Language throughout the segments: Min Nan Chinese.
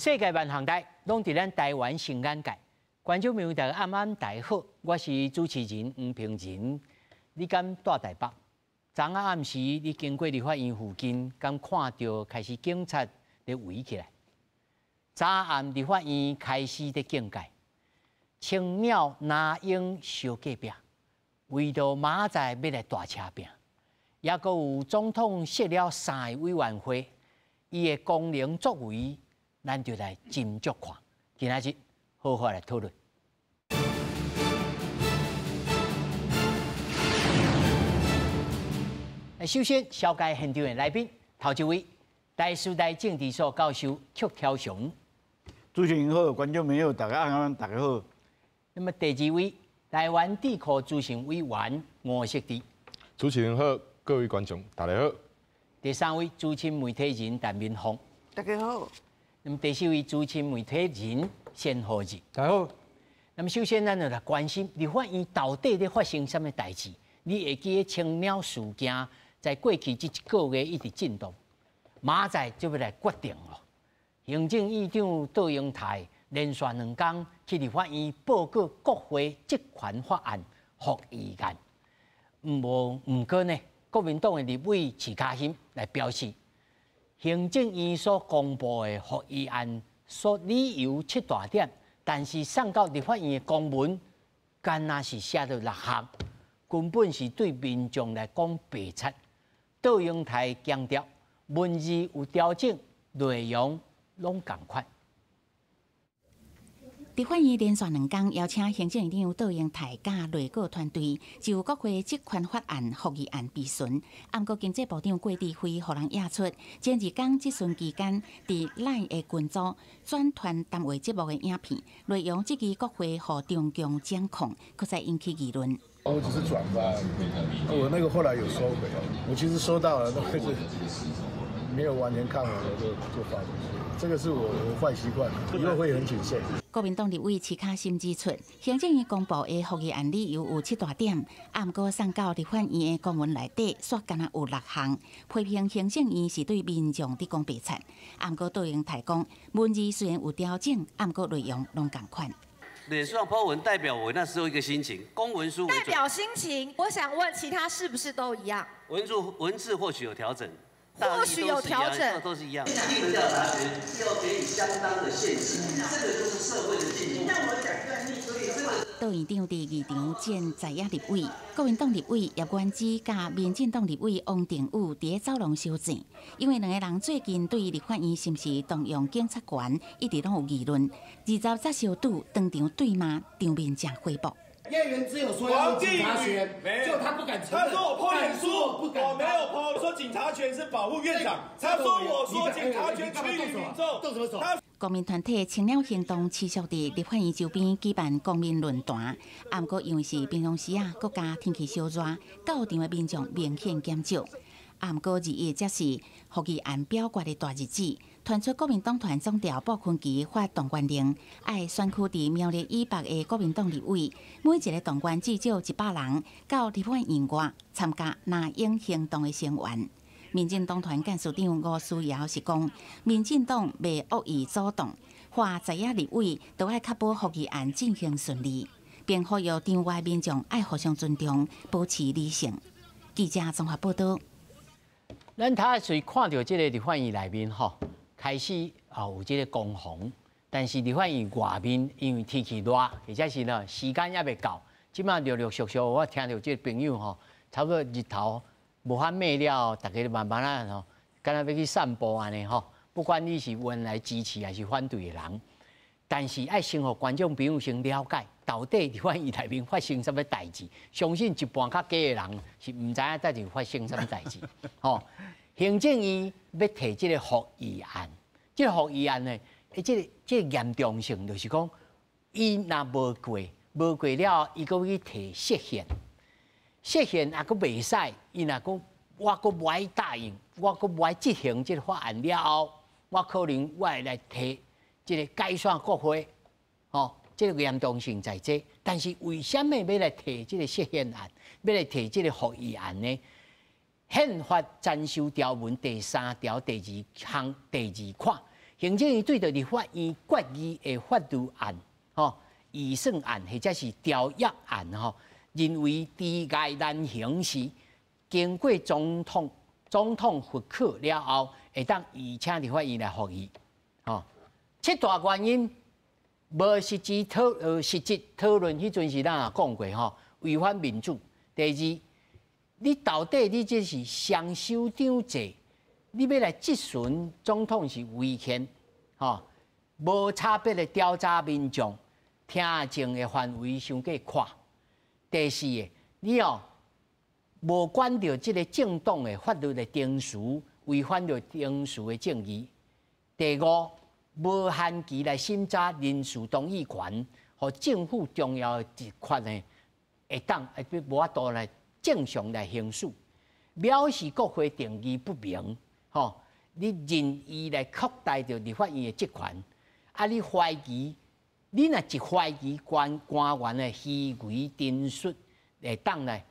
世界萬項代攏佇咱台灣新眼界。觀眾朋友大家暗暗大家好，我是主持人黃平仁。你敢蹛台北？昨仔暗時你經過立法院附近，敢看著開始警察咧圍起來？昨暗立法院開始咧警戒，青鳥藍鷹相隔壁，為著明仔載欲來大車拼，抑閣有總統設了三个委員會，伊的功能作為，咱就來斟酌看。今仔日好好來討論。首先，紹介現場的來賓，頭一位，台師大政治所教授曲超雄。主持人好，觀眾朋友大家晚安，大家好。那麼第二位，台灣智庫資深委員吳錫志。主持人好，各位觀眾大家好。第三位，資深媒體人陳明鳳。大家好。那麼第四位，資深媒體人謝和日。大家好。那麼首先，咱就來關心立法院到底咧發生啥物代誌？你會記得青鳥事件在過去這一個月一直震動，明仔載就欲來決定囉。行政院長卓榮泰連續兩工去立法院報告國會職權法案復議案。毋過呢，國民黨的立委徐巧芯來表示，行政院所公布的復議案所理由七大點，但是送到立法院的公文，敢若是寫著六項，根本是對民眾來講白賊。卓榮泰強調，文字有調整，內容攏仝款。立法院連續兩工邀請行政院長卓榮泰佮內閣團隊就國會職權法案復議案備詢。毋過經濟部長郭智輝予人指出，前二工質詢期間，佇 LINE 的群組轉傳談話節目的影片，內容質疑國會予中共掌控，閣再引起議論。我只是轉發，我那個後來有收回。我其實收到了，但是沒有完全看完我就發出去。這個是我壞習慣，以後會很謹慎。國民黨立委徐巧芯指出，行政院公布的復議案理由有七大點，毋過送到立法院的公文內底，煞敢若有六項，批評行政院是對民眾佇講白賊。毋過卓榮泰講，文字雖然有調整，毋過內容攏仝款。臉書上 po 文代表我那時候一個心情，公文書代表心情。我想問其他是不是都一樣？文字或許有調整，或許有調整，都是一樣。調查權是要給予相當的限制，這個就是社會的進步。卓院長佇議場見在野立委，國民黨立委葉元之佮民進黨立委王定宇佇走廊相見，因為兩个人最近對立法院是毋是動用警察權，一直攏有議論。20節相拄當場對罵，場面誠火爆。葉元之有說要用警察權，就他不敢承認。他說我 po 臉書，我沒有 po，說警察權是保護院長。他說我說警察權趨於民眾。動什麼手？公民團體青鳥行動持續佇立法院周邊舉辦公民論壇，毋過因為是平常時啊，閣加天氣燒熱，到場的民眾明顯減少。毋過21則是復議案表決的大日子，傳出國民黨團總召傅崐萁發動員令，愛選區佇苗栗以北的國民黨立委，每一个動員至少100人到立法院外參加藍鷹行動的聲援。民進黨團幹事長吳思瑤是講，民進黨袂惡意阻擋，話在野立委都愛確保復議案進行順利，並呼籲場外民眾愛互相尊重，保持理性。記者綜合報道。咱頭仔看著這个立法院內面吼，開始啊有這个攻防，但是立法院外面因為天氣熱，或者是呢時間猶未到，這馬陸陸續續我聽著這个朋友吼，差不多日頭無法滅了，大家慢慢仔吼，敢若欲去散步按呢吼。不管你是原來支持還是反對的人，但是愛先予觀眾朋友先了解，到底立法院內面發生啥物代誌。相信一半較低的人是毋知影到底發生啥物代誌。吼，行政院欲提這个復議案，這个復議案呢，這个嚴重性就是講，伊若無過，無過了，伊閣去提釋憲。釋憲也閣袂使，伊若講我閣無愛答應，我閣無愛執行這个法案了後，我可能我會來提這个解散國會，吼，這个嚴重性在這。但是為啥物欲來提這个釋憲案，欲來提這个復議案呢？憲法增修條文第三條第二項第二款，行政院對著立法院決議的法律案、吼預算案或者是條約案吼，認為窒礙難行時，經過總統核可了後，會當移請立法院來復議。吼，七大原因無實質討論，彼陣時咱也講過吼，違反民主。第二，你到底你這是雙首長制，你欲來質詢總統是違憲，吼，無差別的調查民眾，聽證的範圍傷過闊。第四个，你哦無管著這个政黨的法律的程序，違反著程序的正義。第五，無限期來審查人事動議權，予政府重要的職權呢，會當會無法度來正常來行使，表示國會定義不明，吼，你任意來擴大著立法院的職權，啊，你懷疑，你若一懷疑官員的虛偽陳述，會當來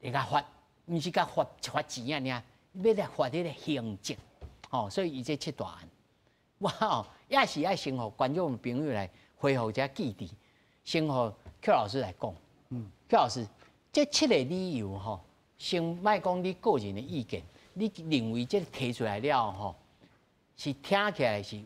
會共罰，毋是共罰罰錢啊，爾，欲來罰彼个刑責，吼，所以伊這七大案，我吼也是愛先予觀眾朋友來恢復一下記憶，先予邱老師來講，邱老師。這七个理由吼，先莫講你個人的意見，你認為這提出來了吼，是聽起來是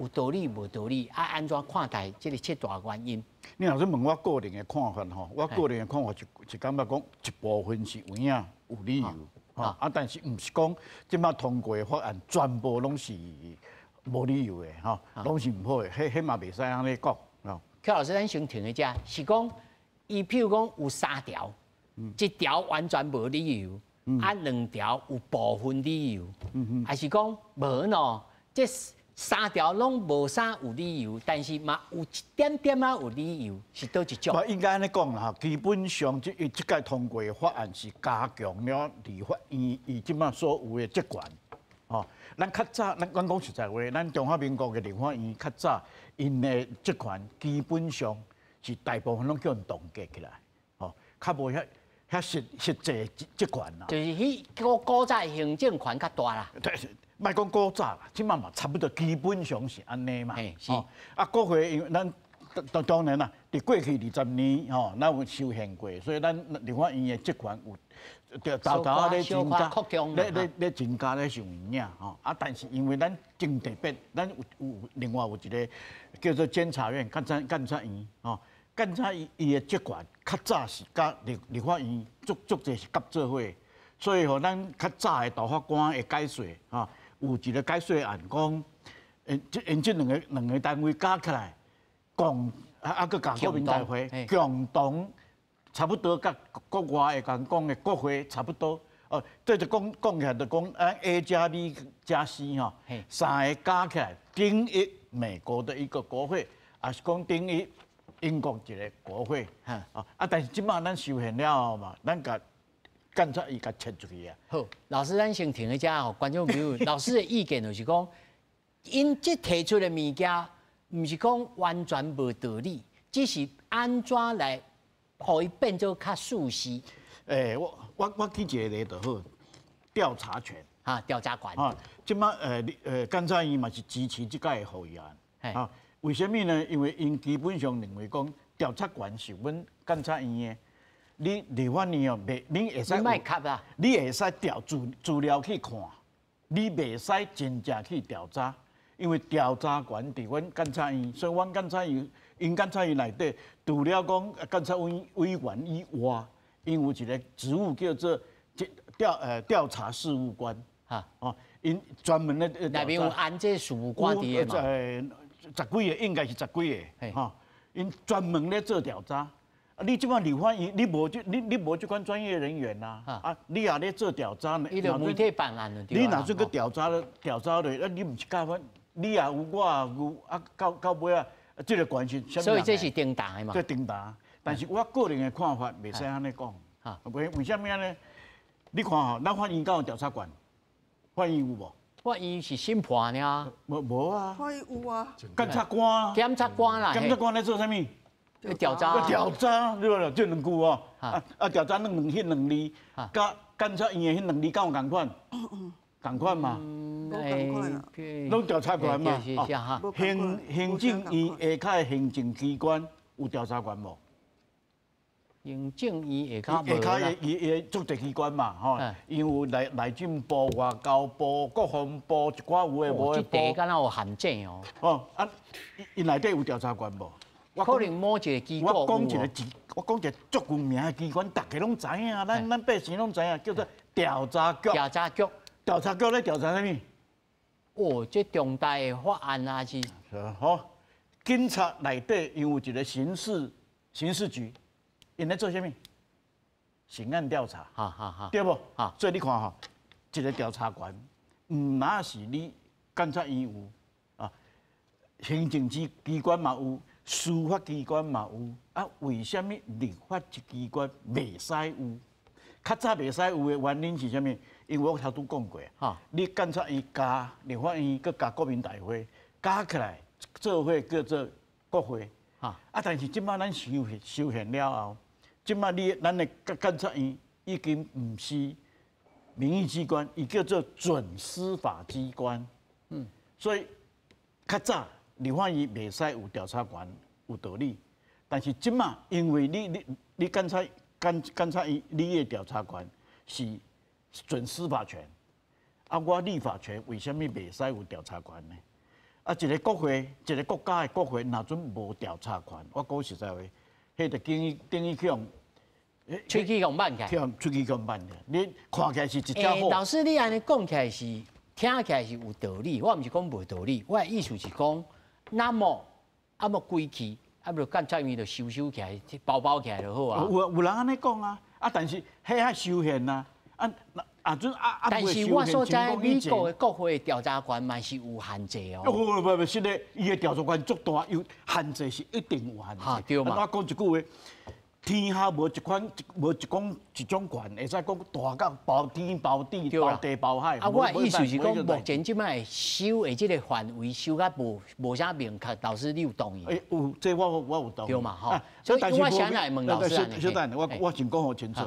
有道理無道理？啊，按怎看待這个七大原因？你若是問我個人的看法吼，我個人的看法是感覺講一部分是有影有理由，啊，但是毋是講這擺通過的法案全部攏是無理由的吼，攏是毋好的，彼嘛袂使按呢講。邱老師，咱先停一下，是講。伊譬如講有三條，一條完全無理由，啊兩條有部分理由，還是講無喏？這三條攏無啥有理由，但是嘛有一點點仔有理由，是佗一種？我應該按呢講啦，吼，基本上這這屆通過的法案是加強了立法院伊這擺所有的職權，吼。咱較早，咱講實在話，咱中華民國的立法院較早𪜶的職權基本上是大部分攏叫𪜶凍結起來，吼，較無遐實際職權啦。就是彼古早行政權較大啦。對，莫講古早啦，這擺嘛差不多，基本上是按呢嘛。是。啊，國會因為咱當然啦，佇過去20年吼，咱有修憲過，所以咱立法院的職權有沓沓咧增加，咧增加咧受影響吼。啊，但是因為咱真特別，咱有另外有一個叫做監察院、監察院吼。監察伊的職權較早是佮立法院足濟是合做伙，所以吼咱較早的大法官的解說吼，有一個解說案講，𪜶這兩個單位加起來，共啊閣共國民大會共同差不多佮國外會共講的國會差不多，哦，這就講起來就講，咱 A 加 B 加 C 吼，三個加起來等於美國的一個國會，抑是講等於英國一個國會，啊，但是這擺咱修憲了後嘛，咱共監察院共撤出去啊。好，老師，咱先停一下吼，觀眾朋友，老師的意見就是講，𪜶這提出的物件，毋是講完全無道理，只是按怎來予伊變做較事實。欸，我舉一個例就好，調查權。哈，調查權。啊，這擺監察院嘛是支持這屆的復議案。啊。為啥物呢？因為𪜶基本上認為講調查權是阮監察院的，你立法院哦，袂，你會使，你會使調資料去看，你袂使真正去調查，因為調查權佇阮監察院，所以阮監察院，𪜶監察院內底，除了講監察委員以外，𪜶有一個職務叫做調查事務官，哈，哦，𪜶專門咧內面有安這事務官佇个嘛？十幾個應該是十幾個，吼，𪜶專門咧做調查。啊，你這擺立法院，你無這你無這款專業人員呐，啊，你也咧做調查呢？伊就媒體辦案了。你若這個調查調查落，啊，你毋是教阮，你也有，我也有，啊，到尾啊，這個關係。所以這是重大的嘛。這重大，但是我個人的看法袂使按呢講。為啥物呢？你看吼，咱法院敢有調查權？法院有無？法院是審判爾。無啊。法院有啊。檢察官。檢察官啦。檢察官咧做啥物？調查。調查，對無？這兩句哦。啊，調查兩彼兩字，佮監察院的彼兩字敢有仝款？仝款嘛？攏調查權嘛？行政院下跤的行政機關有調查權無？行政院下跤下跤伊足濟機關嘛，吼，因有內政部、外交部、國防部一寡有的無的部。這敢若有限制哦。哦，啊，𪜶內底有調查權無？可能某一個機構。我講一個足有名的機關，逐家攏知影，咱百姓攏知影，叫做調查局。調查局。調查局咧調查啥物？哦，這重大的法案啊是。好，警察內底因有一個刑事局，𪜶咧做啥物？刑案調查。對無？所以你看吼，一個調查權，毋那是你監察院有啊，行政機關嘛有，司法機關嘛有，啊，為啥物立法機關袂使有？較早袂使有的原因是啥物？因為我頭拄講過，你監察院加立法院，閣加國民大會加起來做伙叫做國會。啊，但是這擺咱修憲了後，這擺你咱的監察院已經毋是民意機關，伊叫做準司法機關。所以較早立法院袂使有調查權有道理，但是這擺因為你監察院你的調查權是準司法權，啊，我立法權為啥物袂使有調查權呢？啊，一個國會，一個國家的國會，若準無調查權，我講實在話，彼就等於去予喙齒予挽起來，去予喙齒予挽起來。你看起來是一隻好。老師，你按呢講起來是聽起來是有道理，我毋是講無道理，我的意思是講，那麼啊無規氣，啊無監察院就收起來，包起來就好啊。有人按呢講啊，啊，但是彼愛修憲啊。啊，陣啊，但是我所知，美國的國會調查權嘛是有限制哦。不，是的，伊的調查權足大，有限制是一定有限制。對嘛。我講一句話，天下無一款無一講一種權，會使講大甲包天包地包地包海。啊，我的意思是講，目前這擺修的這個範圍修甲無啥明確，老師你有同意？有，這我有同意。對嘛吼。所以我先來問老師按呢。小等，我先講予清楚。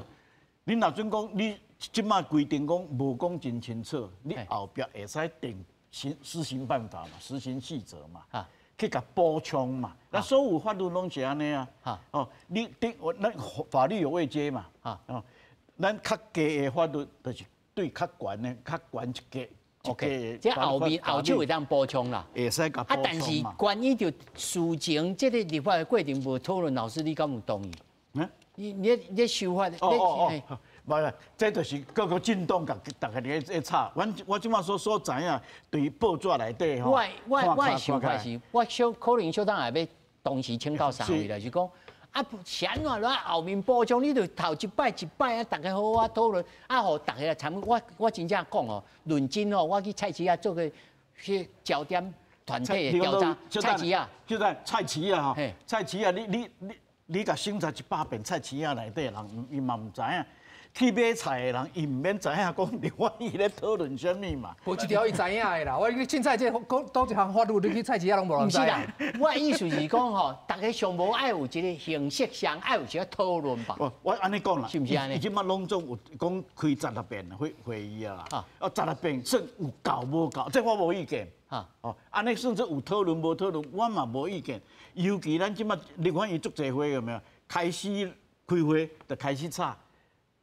你若準講你。這擺規定講無講真清楚，你後壁會使定施行辦法嘛，實行細則嘛，去共補充嘛。那所有法律攏是按呢啊。哦，你頂咱法律有位階嘛。哦，咱較低的法律就是對較懸的較懸一級。 OK，這後面後手會當補充啦。會使共補充嘛。啊，但是關於著事前這個立法的過程無討論，老師你敢有同意？你修法？哦。無啦，這就是各個政黨共逐家咧吵。我這擺所知影，對報紙內底吼。我的想法是，我小可能小等下欲同時請教三位啦，是講啊，是按怎來後面補充，你就頭一擺一擺啊，逐家好好討論，啊，予逐家來參與。我真正講哦，論真哦，我去菜市仔做個去焦點團體的調查，菜市仔，就在菜市仔吼，菜市仔，你共審查100遍，菜市仔內底人伊嘛毋知影。去買菜的人，伊毋免知影講立法院咧討論啥物嘛。無一條伊知影的啦。我去凊彩這講佗一項法律，你去菜市仔攏無人知。毋是啦，我的意思是講吼，逐家上無愛有一個形式上愛有一個討論吧。我按呢講啦，是毋是按呢？伊這擺攏總有講開16遍會議啊啦。啊，16遍算有夠無夠？這我無意見。哦，按呢算做有討論無討論，我嘛無意見。尤其咱這擺立法院足濟會有沒有？開始開會就開始吵。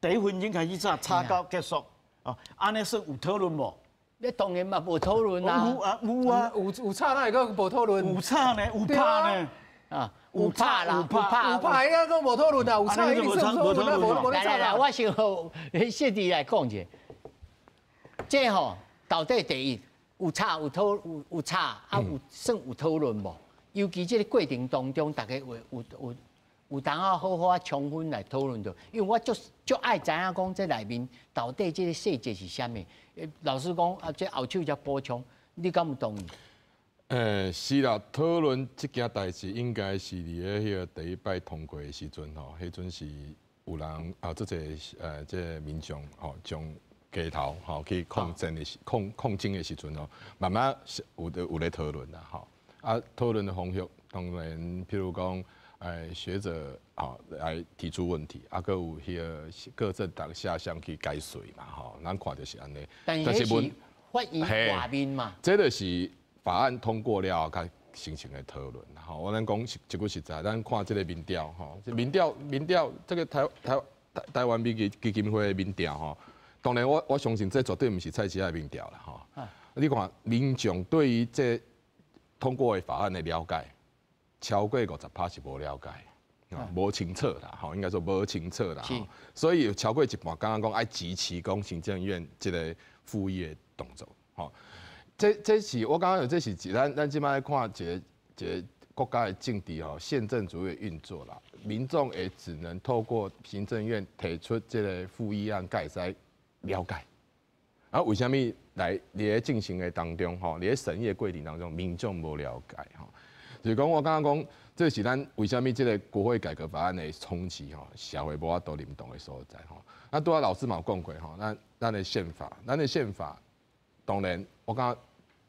第一分鐘開始吵，吵到結束，哦，按呢算有討論無？你當然嘛無討論啊！有啊有啊，有吵哪會閣無討論？有吵呢，有拍呢，啊，有拍啦，有拍，有拍，遐閣無討論啊？有吵一定算討論啊，無咧吵。來來，我先予設置來講者，這吼到底第一有吵有討有吵啊，有算有討論無？尤其這個過程當中，大家有當啊，好好啊，充分來討論著，因為我足愛知影講這內面到底這個細節是啥物。老師講啊，這後手才補充，你敢有同意？是啦，討論這件代誌應該是佇咧彼個第一擺通過的時陣吼，彼陣是有人啊，這這民眾吼將街頭吼去抗爭的時抗爭的時陣吼，慢慢有咧討論啦吼。啊，討論的方向當然，譬如講。学者吼来提出问题，啊，阁有彼个各政党下乡去解说嘛，吼，咱看著是按呢。但是是法院外面嘛，这就是法案通过了，才形成的讨论。吼，我咱讲一句实在，咱看这个民调，吼，民调民调，这个台湾民意基金会的民调，吼，当然我相信这绝对毋是菜市仔的民调啦，吼。你看民众对于这通过的法案的了解，超过50%是无了解，无清楚啦，吼，应该说无清楚啦，所以有超过一半感觉讲爱支持讲行政院这个复议的动作，吼，这是我感觉这是咱这摆看一个一个国家的政治吼，宪政主义运作啦，民众也只能透过行政院提出这个复议案，才会使了解。啊，为啥物来伫咧进行的当中，吼，伫咧审议的过程当中，民众无了解，吼，就是讲我感觉讲，这是咱为啥物这个国会改革法案的冲击，吼，社会无法度认同的所在，吼。那拄仔老师嘛有讲过，吼，咱的宪法，当然我感觉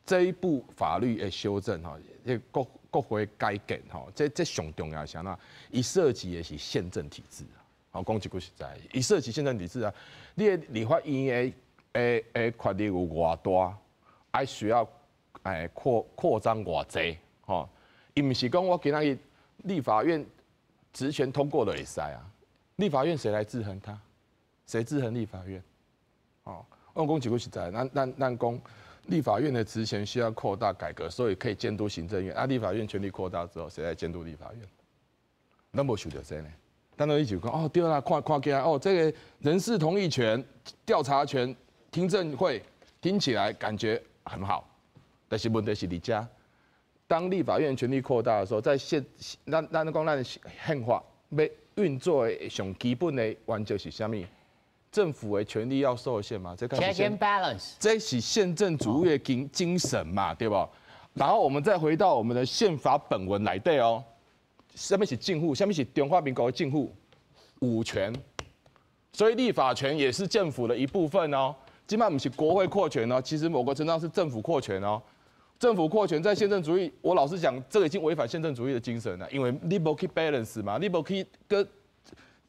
这一部法律的修正，吼，这国会改革，吼，这上重要是啥呢？伊涉及的是宪政体制啊。好，讲一句实在，伊涉及宪政体制啊，你的立法院的权力有偌大，爱需要扩张偌济，吼。伊毋是讲我今仔日立法院职权通过了会使啊，立法院谁来制衡他？谁制衡立法院？哦，我讲一句实在，咱讲立法院的职权需要扩大改革，所以可以监督行政院。啊，立法院权力扩大之后，谁来监督立法院？咱无想著这呢。但是伊就讲哦，对啦，看看起来哦，这个人事同意权、调查权、听证会听起来感觉很好，但是问题是伫遮，当立法院权力扩大的时候，在宪咱讲咱宪法欲运作的上基本的原则是啥物？政府的权力要受限嘛？这 check and balance，这是宪政主义的精神嘛，对无？然后我们再回到我们的宪法本文内底哦，啥物是政府？啥物是中华民国的政府？五权，所以立法权也是政府的一部分哦。这摆毋是国会扩权哦，其实某个程度上是政府扩权哦。政府扩权在宪政主义，我老实讲，这个已经违反宪政主义的精神了，因为你无去 balance 嘛，你无去跟。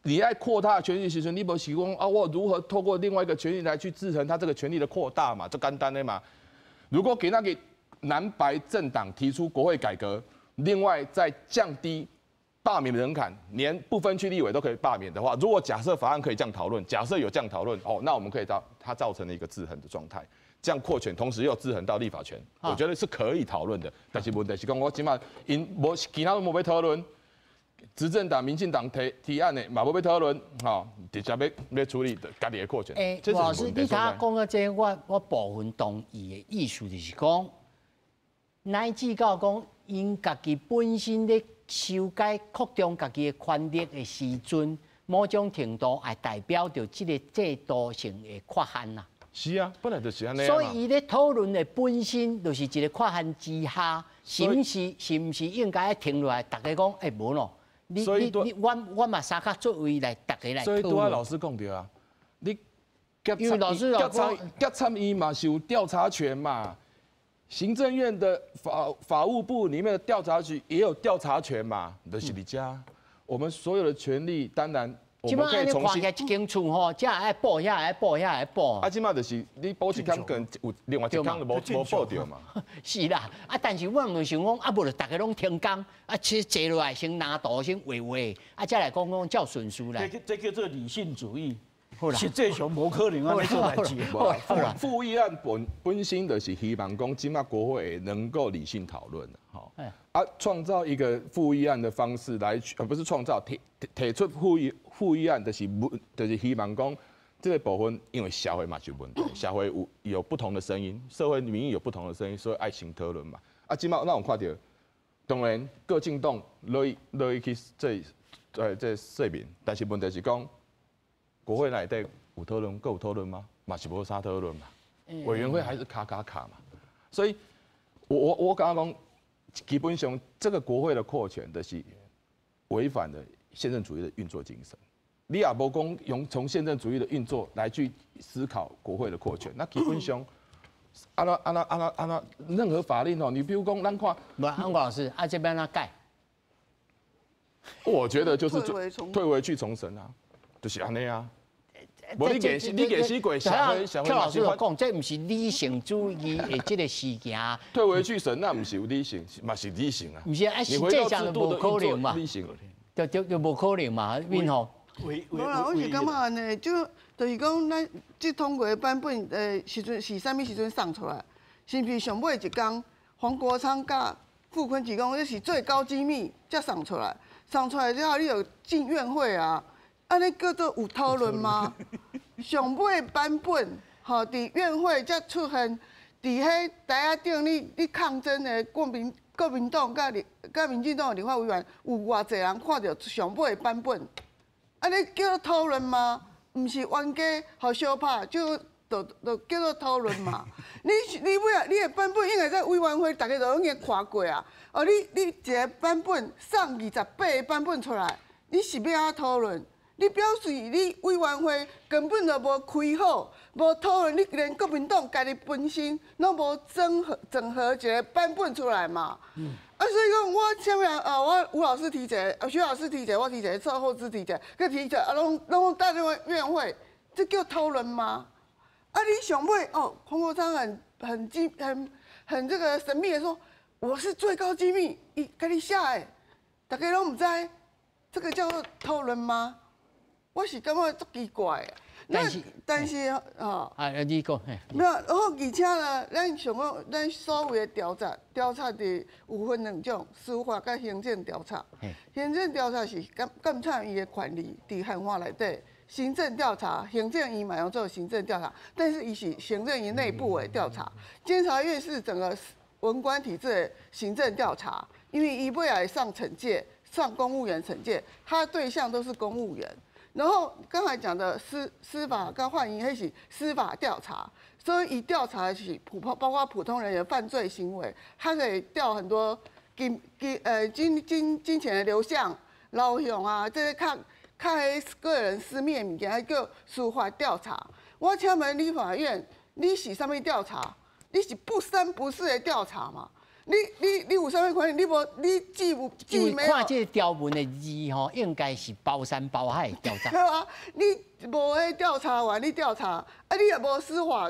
你爱扩大权力时阵，你无是讲啊，我如何透过另外一个权力来去制衡他这个权力的扩大嘛？这简单的嘛。如果给那个蓝白政党提出国会改革，另外再降低罢免门槛，连不分区立委都可以罢免的话，如果假设法案可以这样讨论，假设有这样讨论，哦，那我们可以到它造成了一个制衡的状态，这样扩权，同时又制衡到立法权，我觉得是可以讨论的。但是问题是讲，我这摆𪜶无其他都无欲讨论。执政党、民进党提案的，嘛无欲讨论，吼，直接欲处理家己的扩权。欸，老师，你头讲到这，我部分同意的意思就是讲，乃至到讲，𪜶家己本身咧修改扩张家己的权力的时阵，某种程度也代表著这个制度性的缺陷啦。是啊，本来就是按呢。所以伊咧讨论的本身就是一个缺陷之下，是毋是应该停落来？逐家讲，欸，无咯。你你你，我嘛相较作为来，逐家来。所以拄仔老师讲著啊，你因为老师监察院嘛是有调查权嘛，行政院的法务部里面的调查局也有调查权嘛，就是伫遮，我们所有的权力当然。这摆按呢看起来一间厝吼，这爱补，遐爱补，遐爱补。啊，这摆就是你补一工，跟有另外一工就无补著嘛。是啦，啊，但是我毋想讲，啊，无就逐家拢停工，啊，其实坐落来先拿图先画画，啊，再来讲讲照顺序来。这叫做理性主义。实际上无可能按呢做代志。复议案本身就是希望讲，这摆国会能够理性讨论，吼。啊，创造一个复议案的方式来，不是创造提出复议案，就是希望讲这个部分，因为社会嘛是有问题，社会有不同的声音，社会民意有不同的声音，所以爱先讨论嘛。啊，这摆咱有看著，当然各政党乐意去这说明，但是问题是讲，国会内底有讨论，阁有讨论吗？嘛是无啥讨论嘛。委员会还是卡卡卡嘛。所以，我感觉讲，基本上这个国会的扩权的是违反了宪政主义的运作精神。你也无讲用从宪政主义的运作来去思考国会的扩权，那基本上，按怎按怎按怎按怎，任何法令哦，你比如讲，咱看，无，安国老师，啊这欲按怎改？我觉得就是退回去重审啊，就是按呢啊。無你硬你硬死過社會社會寇老師有講，這毋是理性主義的這個事件。退回去審，那毋是有理性，嘛是理性啊。毋是啊，實際上就無可能嘛。就無可能嘛，敏鳳。無啦，我是感覺按呢，就是講咱這通過的版本，時陣是啥物時陣送出來？是毋是上尾一工，黃國昌佮傅崐萁講這是最高機密，才送出來。送出來之後，你就進院會啊。按呢叫做有討論嗎？上尾版本，吼，佇院會才出現，佇彼台仔頂，你抗爭的國民黨佮民進黨的立法委員，有偌濟人看著上尾版本？按呢叫做討論嗎？毋是冤家予相拍，就叫做討論嘛。你尾仔你的版本應該在委員會，大家都已經看過啊。哦，你一個版本送28個版本出來，你是欲按怎討論？你表示你委員會根本就無開好，無討論，你連國民黨家己本身攏無整合一個版本出來嘛？啊，所以講我啥物人啊？我吳老師提一個，徐老師提一個，我提一個，蔡厚之提一個，閣提一個，啊，攏大院會，這叫討論嗎？啊，你上尾哦，黃國昌很這個神秘的說，我是最高機密，伊共你寫的，大家攏毋知，這個叫做討論嗎？我是感覺足奇怪的，但是啊，啊，你講，沒有，然後而且呢，咱想講，咱所謂的調查佇有分兩種，司法佮行政調查。行政調查是監察院的權力佇憲法內底，行政調查，行政院嘛用做行政調查，但是伊是行政院內部的調查。監察院是整個文官體制的行政調查，因為伊尾來上懲戒，上公務員懲戒，他的對象都是公務員。然後剛才講的司法跟法院，彼是司法調查，所以伊調查的是包括普通人員犯罪行為，他可以調很多金錢的流向、流向啊，這些較彼個人私密的物件，叫司法調查。我請問立法院，你是啥物調查？你是不三不四的調查嘛？你有啥物權利？你無你既無既沒有。看這個條文的字吼，應該是包山包海的調查。對啊，你無彼調查員，你調查，啊，你也無司法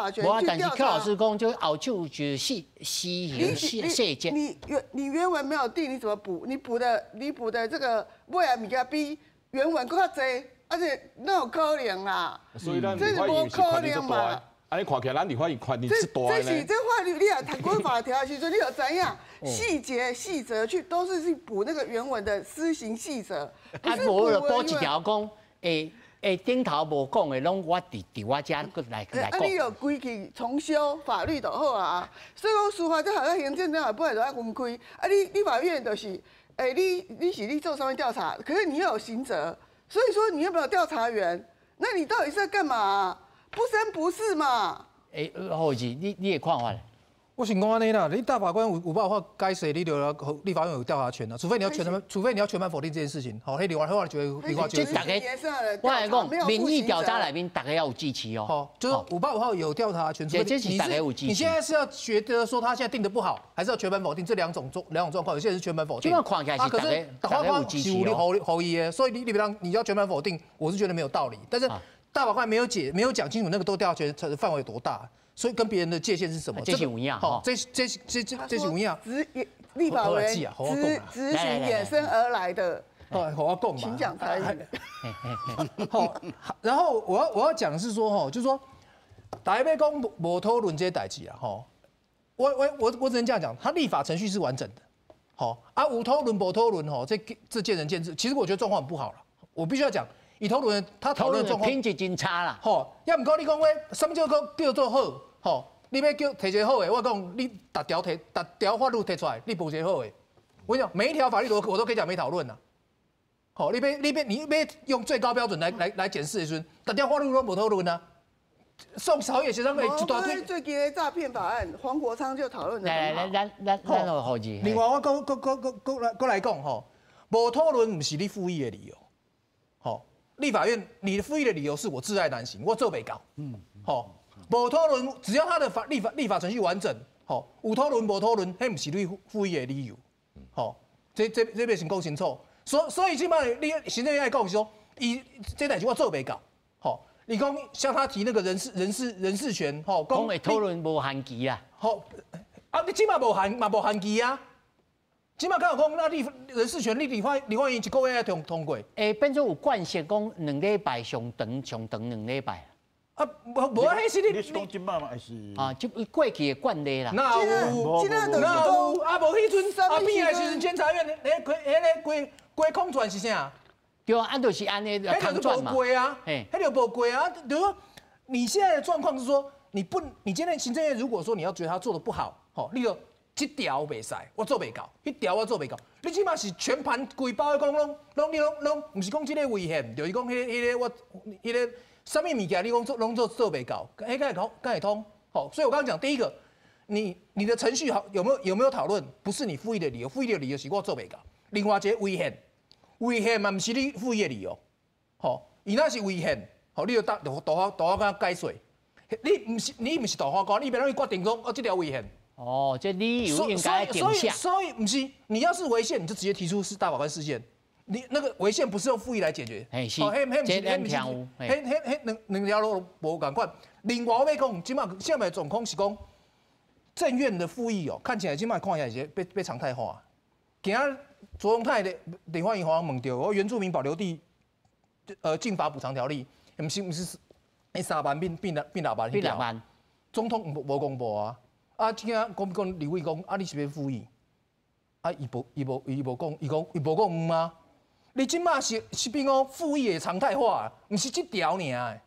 權去調查。但是寇老師講，就後手就是施行細節。你原文沒有定，你怎麼補？你補的這個尾仔物件比原文閣較濟，而且哪有可能啦？所以咱立法院是權力足大。啊！你看起來，咱立法院權力足大呢。這是這法律，你若讀過法條的時陣，你就知影細節細則去都是去補那個原文的施行細則。啊，無就補一條講，頂頭無講的，攏我佇我遮閣來講。啊，你就規氣重修法律就好啊。所以講司法這和行政這本來就愛分開。啊，你立法院就是，你是你做啥物調查？可是你又有刑責，所以說你又沒有調查員，那你到底是在幹嘛？不三不四嘛。好子，你的看法？我是講按呢啦，你大法官有辦法解釋，你就立法院有調查權啦，除非你要全盤否定這件事情。好，彼另外就會另外就。這大家，我來講，民意調查內面，大家要有支持哦。好，就是585號有調查權，這是大家有支持。你現在是要覺得說他現在定得不好，還是要全盤否定？這兩種狀況，有些人是全盤否定。這看起來是大家有支持哦。侯伊的，所以你要全盤否定，我是覺得沒有道理。但是大法官沒有講清楚那個都調查權範圍有多大。所以跟別人的界限是什麼？這是有影哈，這是有影。立法委員質詢衍生而來的。好，我講嘛。請講台語。好，然後我要講的是說，吼，就是說，大家欲講無討論這代誌啊，吼，我只能這樣講，他立法程序是完整的，好啊，有討論無討論，吼，這見仁見智。其實我覺得狀況很不好了，我必須要講。伊討論，他討論狀況品質真差啦。吼，也毋過你講話，啥物叫叫做好？吼，你欲叫提一個好的，我講你逐條提，逐條法律提出來，你無一個好的。我講每一條法律我都可以講沒討論啦。吼，你欲用最高標準來檢視的時陣，逐條法律攏無討論啊。宋朝野協商會一大堆。最近的詐騙法案，黃國昌就討論得很好。來來來，咱另外我閣來講吼，無討論毋是你復議的理由。吼。立法院，你復議的理由是我窒礙難行，我做袂到。嗯，好，無討論，只要他的立法程序完整，好，有討論無討論，彼毋是你復議的理由。好，這邊先講清楚。所以這擺你行政院愛講是說，伊這代誌我做袂到，吼。你講像他提那個人事權，吼，講會討論無限期啊，吼，啊，你這擺無限嘛無限期啊。這擺敢有講，那立人事權，你立法院一個月要通過？欸，變做有慣性講兩禮拜上長上長兩禮拜。啊，無無啊，彼是你你是講這擺嘛，還是？啊，就過去的慣例啦。哪有？哪有？啊，無彼陣阿扁的時陣，監察院彼個彼個規規空轉是啥？對啊，啊就是按呢彼就無過啊，彼就無過啊。就是說，你現在的狀況是說，你不，你今天行政院如果說你要覺得他做的不好，吼，你就這條袂使，我做袂到，彼條我做袂到。你這擺是全盤規包的講攏攏你攏攏，毋是講這个違憲，就是講彼個我彼個啥物物件你講做攏做袂到，彼敢會通敢會通？吼，所以我剛剛講第一個，你的程序好有沒有討論，不是你復議的理由，復議的理由是我做袂到。另外一个違憲，違憲嘛毋是你復議的理由，吼，伊若是違憲，吼，你就大大大法官解說，你毋是大法官，你欲按怎去決定講哦，這條違憲。哦，這理由應該定下。所以毋是，你要是違憲，你就直接提出是大法官釋憲。你那個違憲不是用復議來解決。嘿，是。哦，彼彼毋是，彼彼彼兩條路無仝款。另外我欲講，這擺現在狀況是講，政院的復議哦，看起來這擺看起來是欲常態化。今仔卓榮泰的立法院予人問著，我原住民保留地，禁伐補償條例，毋是毋是，3萬變6萬，變6萬。總統無公布啊。啊，這仔講講立委講，啊，你是欲復議？啊，伊無講，伊講伊無講毋啊。你這擺是變講復議的常態化，毋是這條爾。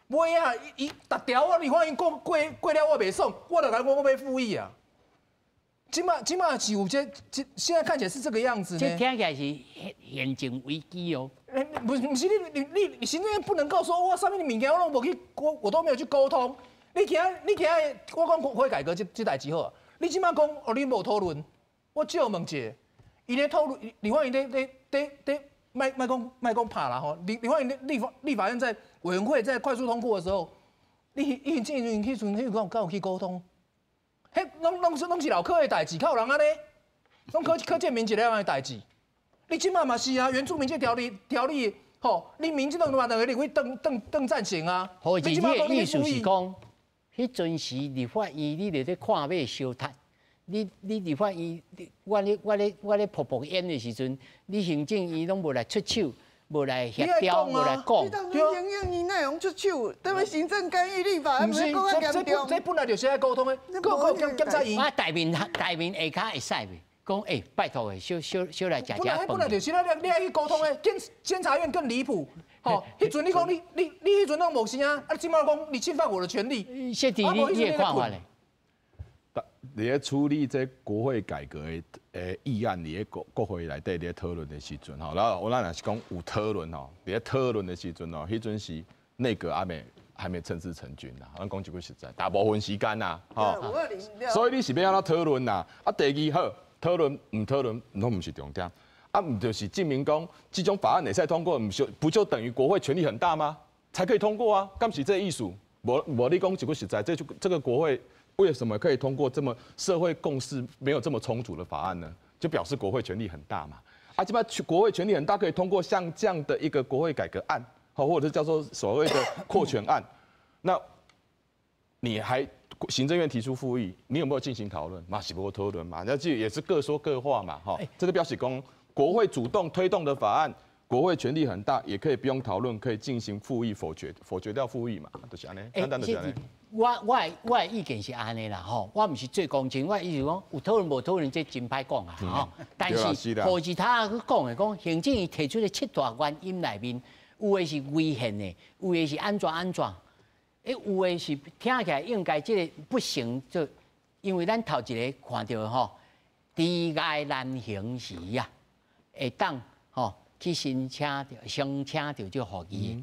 尾啊，伊逐條我立法院過過了我袂爽，我就共講我欲復議啊。這擺是有這現在看起來是這個樣子呢。這聽起來是憲政危機哦。毋是你行政院不能夠說我啥物物件我攏無去，我都沒有去溝通。你今仔我講國會改革這代誌好，你這擺講哦，你無討論，我借問一下，伊咧討論，立法院咧，莫講拍啦吼，立法院立法院在委員會在快速通過的時候，你行政院彼陣彼敢有去溝通？彼攏是老柯的代誌，較有人按呢？攏柯建銘一个人的代誌。你這擺嘛是啊，原住民這條例吼，你民進黨嘛兩個立委鄧贊成啊。好，你的意思是講，彼陣時立法院你佇咧看欲相殺，你立法院，我咧噗噗演的時陣，你行政院攏無來出手，無來協調，無來講。你當初行政院哪會用出手？對不行政干預立法，毋是閣較嚴重。這本來就是愛溝通的，閣檢察院。我台面台面下跤會使袂？講欸，拜託的，小小小來食食飯。本來就是你愛去溝通的，監察院更離譜。吼，彼陣你講你彼陣攏無聲啊，啊，這擺講你侵犯我的權利。謝弟，你的看法咧？佇咧處理這國會改革的議案，佇咧國會內底佇咧討論的時陣吼，然後我咱若是講有討論吼，佇咧討論的時陣吼，彼陣時內閣還沒正式成軍啦，咱講一句實在，大部分時間啦，吼，所以你是欲按怎討論啦？啊，第二好討論毋討論，攏毋是重點，啊，毋就是證明講這種法案會使通過，毋是不就等於國會權力很大嗎？才可以通過啊，敢是這個意思？無無你講一句實在，這個國會為什麼可以通過這麼社會共識沒有這麼充足的法案呢？就表示國會權力很大嘛。啊，這擺國會權力很大，可以通過像這樣的一個國會改革案，好，或者是叫做所謂的擴權案。那你還行政院提出復議，你有沒有進行討論？嘛是無討論嘛，那就也是各說各話嘛，哈。這個表示講國會主動推動的法案，國會權力很大，也可以不用討論，可以進行復議否決，否決掉復議嘛，就是按呢，簡單就是按呢。我的意見是按呢啦，吼，我毋是做公正，我意思講有討論無討論，這真歹講啊，吼。但是何其他去講的講，行政院提出的七大原因內面，有的是違憲的，有的是按怎按怎，欸，有的是聽起來應該這個不行，就因為咱頭一个看著吼，窒礙難行時啊，會當吼去申請著這復議。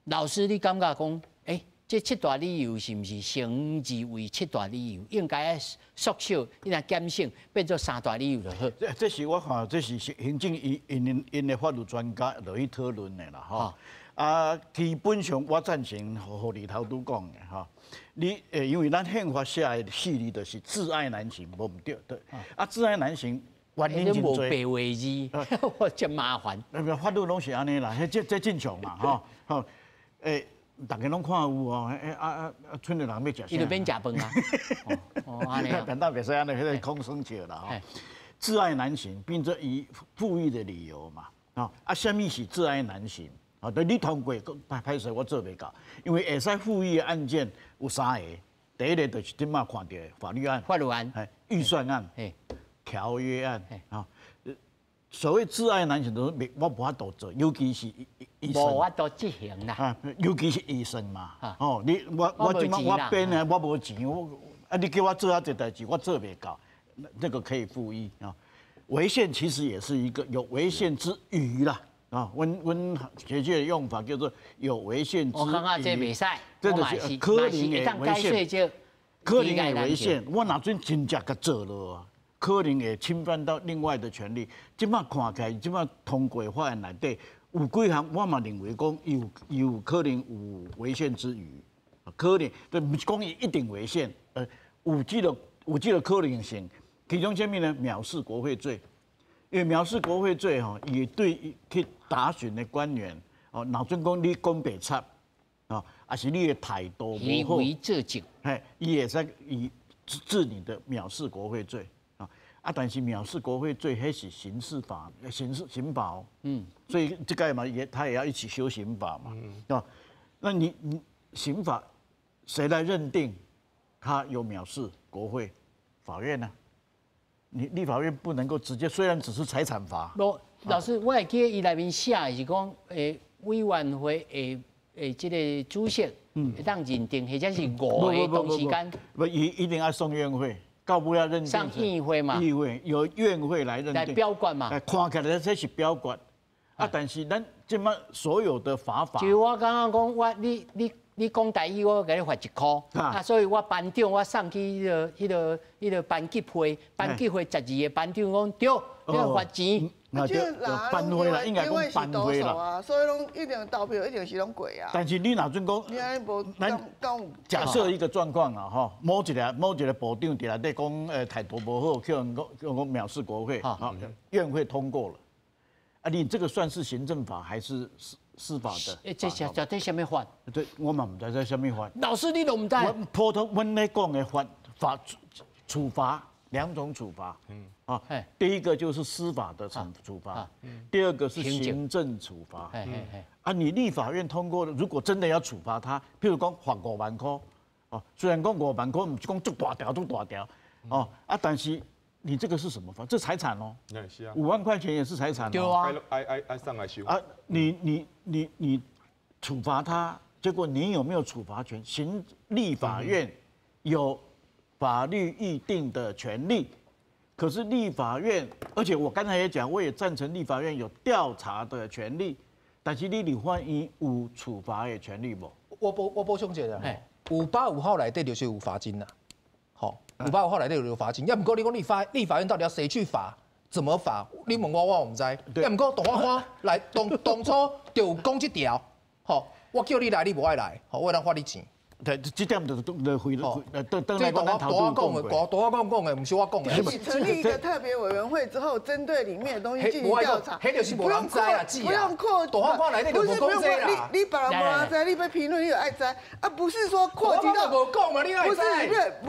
老師，你感覺講，欸，這七大理由是毋是成之為七大理由？應該縮小，你若減省變做三大理由就好。這是我看，這是行政院𪜶的法律專家落去討論的啦，吼。啊，基本上我贊成何里頭拄講的吼。你因為咱憲法寫的四字就是窒礙難行，無毋對，對。啊，窒礙難行，原因真多。白话字，我真麻烦。那法律攏是按呢啦，彼這正常嘛，吼吼，逐家攏看有哦，賰的人欲食啥？伊就免食飯啊。哦，按呢。但當袂使按呢，彼个空生笑啦吼。窒礙難行，變做以復議的理由嘛，啊，啥物是窒礙難行？啊，對你通過，歹歹勢我做袂到，因為會使復議的案件有三个，第一个就是這馬看著的法律案、法律案、預算案、條約案，啊，所謂窒礙難行，就是我無法度做，尤其是醫生，無法度執行啦。啊，尤其是醫生嘛，哦，你我這馬我編的，我無錢，我啊，你叫我做啊這代誌，我做袂到，這個可以復議啊。違憲其實也是一個有違憲之虞啦。啊，阮學界的用法叫做有違憲之虞。我感覺這袂使，這就是可能會違憲，可能會違憲。我若準真正共做落，可能會侵犯到另外的權利。這馬看起來，這馬通過法案內底有幾項，我嘛認為講有可能有違憲之虞，可能，對，毋是講伊一定違憲，有這個可能性。其中啥物呢？藐視國會罪。因為藐視國會罪吼，伊對去答詢的官員哦，若準講你講白賊，哦，抑是你的態度無好，嘿，伊會使以治你的藐視國會罪啊。啊，但是藐視國會罪，彼是刑事法、刑事刑法，嗯，所以這個嘛，也他也要一起修刑法嘛，啊，那你刑法誰來認定他有藐視國會？法院呢？你立法院不能夠直接，雖然只是財產罰。老師，我會記得伊內面寫的是講，委員會這個主席會當認定，或者是五个同時間。不，一定要送院會，到尾要認定。送院會嘛？議會由院會來認定。來表決嘛？看起來這是表決，啊，但是咱這馬所有的罰法。就我剛剛講，我你講台語，我共你罰1箍。啊，所以我班長我送去彼个班級會，班級會12个班長講對，你罰錢。那就班會啦，應該講班會啦。所以攏一定投票，一定是攏過啊。但是你若準講，你按呢無假設一個狀況啦，吼，某一個部長佇內底講，態度無好，叫人講藐視國會，院會通過了。啊，你這個算是行政法還是司法的？這是這這啥物法？對，我嘛毋知這啥物法。老師，你都毋知？阮普通阮咧講的法法處罰兩種處罰。嗯。啊，第一個就是司法的懲處罰，第二個是行政處罰。啊，你立法院通過的，如果真的要處罰他，譬如講罰5萬塊，哦，雖然講5萬塊毋是講足大條足大條，哦，啊，但是。你這個是什麼法？這財產哦，是啊，5萬塊錢也是財產。對啊，愛上來收。啊，你處罰他，結果你有沒有處罰權？行立法院有法律議定的權利，可是立法院，而且我剛才也講，我也贊成立法院有調查的權利，但是你立法院有處罰的權利無？我補充一下，585號內底就是有罰金啦。好，585號內底有罰金，要毋過你講立法院到底要誰去罰，怎麼罰？你問我，我毋知。要毋過大法官來當初就有講這條，吼，我叫你來，你無愛來，吼，我會當罰你錢。對，這點就就回等來講，咱頭拄講過。大法官講的，毋是我講的。成立一個特別委員會之後，針對裡面的東西進行調查。不用擴，不用擴。大法官內底就無講這啦。你別人無人知，你欲評論你就愛知。啊，不是說擴及到。無講嘛，你愛知。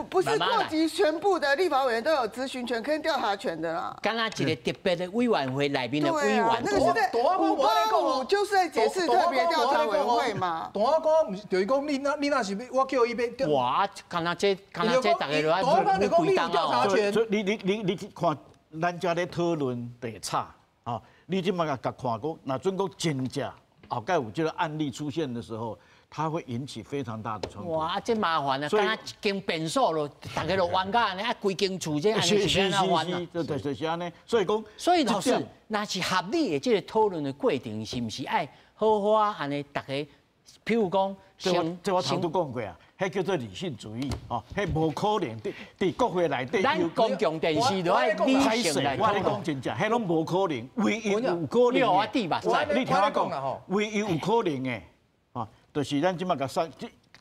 不是擴及全部的立法委員都有質詢權跟調查權的啦。敢若一個特別的委員會內面的委員。那個是在585，就是在解釋特別調查委員會嘛。大法官毋是就是講你那是我叫伊欲。哇！敢若這，敢若這，逐个都愛有規檔哦。所以你去看，咱遮咧討論就會吵，吼！你這馬共看講，若準講真正後蓋有這個案例出現的時候，它會引起非常大的衝突。哇！這麻煩啊，敢若一間便所咯，逐个都冤甲按呢，啊，規間厝這按呢是按怎冤啊？就是按呢。所以講，所以老師，若是合理的這個討論的過程，是毋是愛好好啊？按呢，逐个，譬如講，這我頭拄講過啊，彼叫做理性主義，哦，彼無可能佇國會內底。咱公共電視都愛理性來我咧講真正，彼攏無可能，唯一有可能的。你予我滴目屎。你聽我講，唯一有可能的，哦，就是咱這馬共說，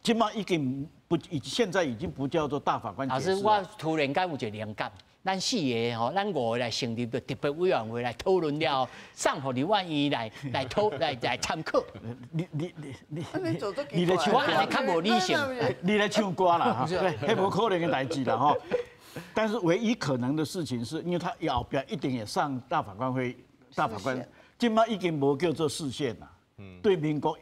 這馬已經不，現在已經不叫做大法官。老師，我突然間有一個靈感，咱四个吼，咱五个来成立个特别委员会来讨论了，送予立法院来来讨来来参考。你你咧唱歌，我较无理性。你咧唱歌啦，彼无可能的代志啦吼。但是唯一可能的事情是，因为他后壁一定也上大法官会，大法官这马已经无叫做释宪啦。对，民国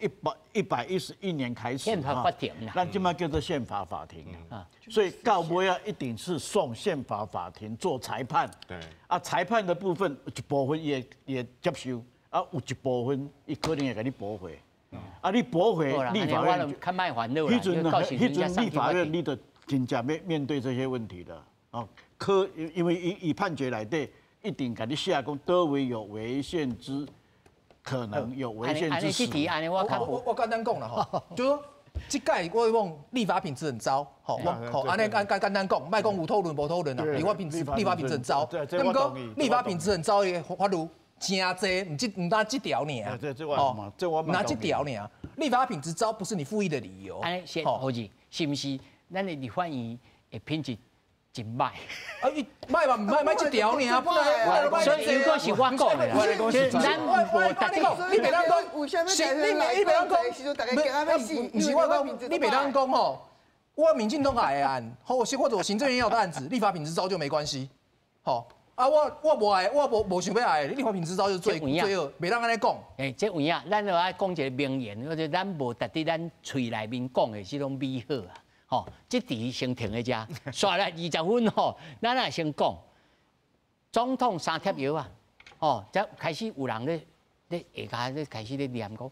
111年开始，宪法法庭啦，咱这马叫做宪法法庭啊，所以到尾啊，一定是送宪法法庭做裁判。对，啊，裁判的部分一部分也接受，啊，有一部分伊可能会共你驳回。啊，你驳回立法院，较莫烦恼彼阵彼阵立法院你就真正面面对这些问题了。哦，可因为以判决内底，一定共你写讲，佗位有违宪之可能有违宪之实。我简单讲啦吼，就说这届我讲立法品质很糟，吼，我吼按呢简简简单讲，莫讲有讨论无讨论啦，立法品质立法品质很糟。毋过立法品质很糟的法律真济，毋这毋单这条尔，哦，毋单这条尔。立法品质糟不是你复议的理由。按呢先好子，是毋是咱的立法院的品质？真歹，啊！伊歹嘛，毋歹，歹这条尔，本来所以如果是我讲的啦，咱无逐个，你袂当讲，是你你袂当讲，毋是我讲，你袂当讲吼，我民进党爱的案，或是或者我行政院要的案子，立法品质糟就没关系，吼啊！我无爱，我无想欲爱，立法品质糟就最罪恶，袂当按呢讲。欸，这有影，咱就爱讲一个名言，或者咱无值得咱喙内面讲的这种美好啊。吼，这题先停在遮，煞来20分吼，咱来先讲总统三贴药啊，吼，才开始有人咧咧下跤咧开始咧念讲，